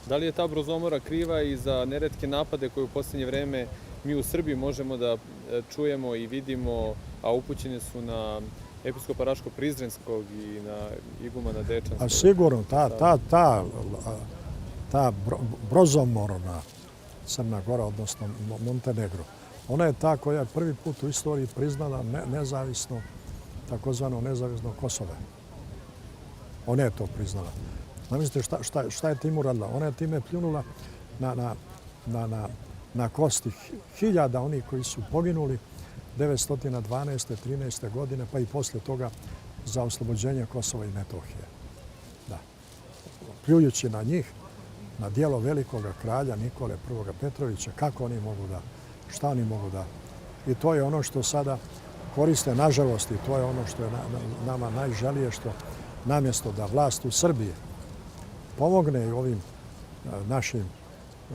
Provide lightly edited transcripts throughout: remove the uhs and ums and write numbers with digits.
Da li je ta brozomora kriva i za neretke napade koje u posljednje vreme mi u Srbiji možemo da čujemo i vidimo, a upućeni su na episkopa Raško-Prizrenskog i na igumana Dečanskog? A sigurno, ta brozomorna Crna Gora, odnosno Montenegro, ona je ta koja je prvi put u istoriji priznala nezavisno, takozvano nezavisno Kosovo. Ona je to priznala. Zamislite šta je tim uradila? Ona je time pljunula na kosti hiljada onih koji su poginuli 912. 13. godine, pa i poslije toga za oslobođenje Kosova i Metohije. Da. Pljujući na njih, na dijelo velikoga kralja Nikole I. Petrovića, kako oni mogu da, šta oni mogu da. I to je ono što sada koriste, nažalost, i to je ono što je nama najžalije, što namjesto da vlast u Srbiji pomogne i ovim našim,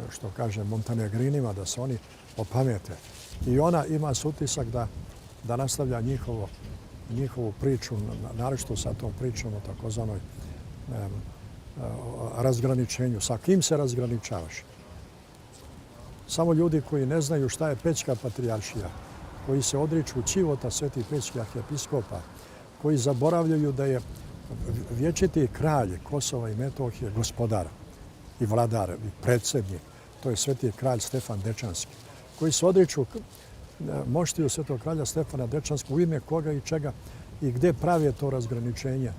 što kaže, montenegrinima, da se oni opamete. I ona ima utisak da nastavlja njihovu priču, naročito sa tom pričom o takozvanoj razgraničenju. Sa kim se razgraničavaš? Samo ljudi koji ne znaju šta je Pećka patrijaršija, koji se odriču ćivota svetih pećkih arhijepiskopa, koji zaboravljaju da je vječiti kralj Kosova i Metohije gospodar i vladar i predsjednik, to je sveti kralj Stefan Dečanski, koji se odriču moštiju svetog kralja Stefana Dečanskog u ime koga i čega i gdje prave to razgraničenje,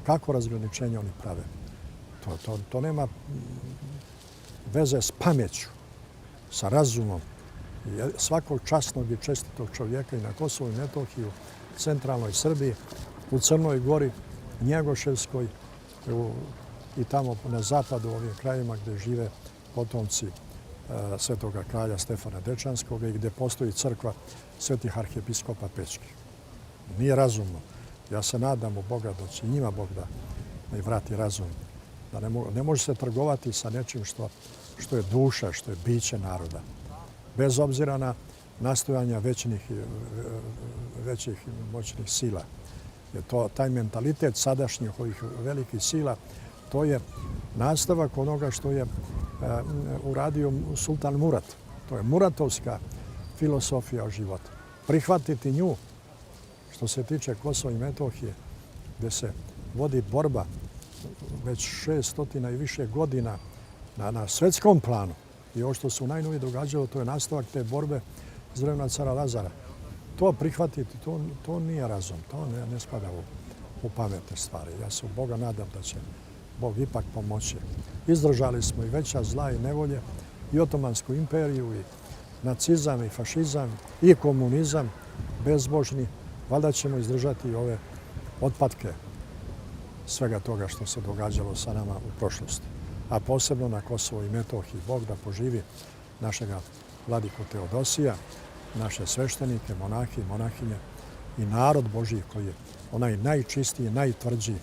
kako razgraničenje oni prave. To nema veze s pameću, sa razumom svakog časnog i čestitog čovjeka i na Kosovu i Metohiju, centralnoj Srbiji, u Crnoj Gori, Njegoševskoj i tamo na zapadu, u ovim krajima gdje žive potomci svetoga kralja Stefana Dečanskog i gdje postoji crkva svetih arhijepiskopa pećkih. Nije razumno. Ja se nadam u Boga da će njima Bog da mi vrati razum. Da ne može se trgovati sa nečim što je duša, što je biće naroda. Bez obzira na nastojanja većih moćnih sila. Taj mentalitet sadašnjih ovih velikih sila, to je nastavak onoga što je uradio sultan Murat. To je muratovska filosofija o životu. Prihvatiti nju, što se tiče Kosova i Metohije, gdje se vodi borba već 600 i više godina na svjetskom planu. I ovo što se u najnovije događalo, to je nastavak te borbe iz vremena cara Lazara. To prihvatiti, to nije razum, to ne spada u pametne stvari. Ja se u Boga nadam da će Bog ipak pomoći. Izdržali smo i veća zla i nevolje, i Otomansku imperiju, i nacizam, i fašizam, i komunizam bezbožni. Valjda ćemo izdržati i ove otpatke svega toga što se događalo sa nama u prošlosti. A posebno na Kosovo i Metohiji. Bog da poživi našega vladiku Teodosija, naše sveštenike, monahi i monahinje i narod Božji koji je onaj najčistiji, najtvrđi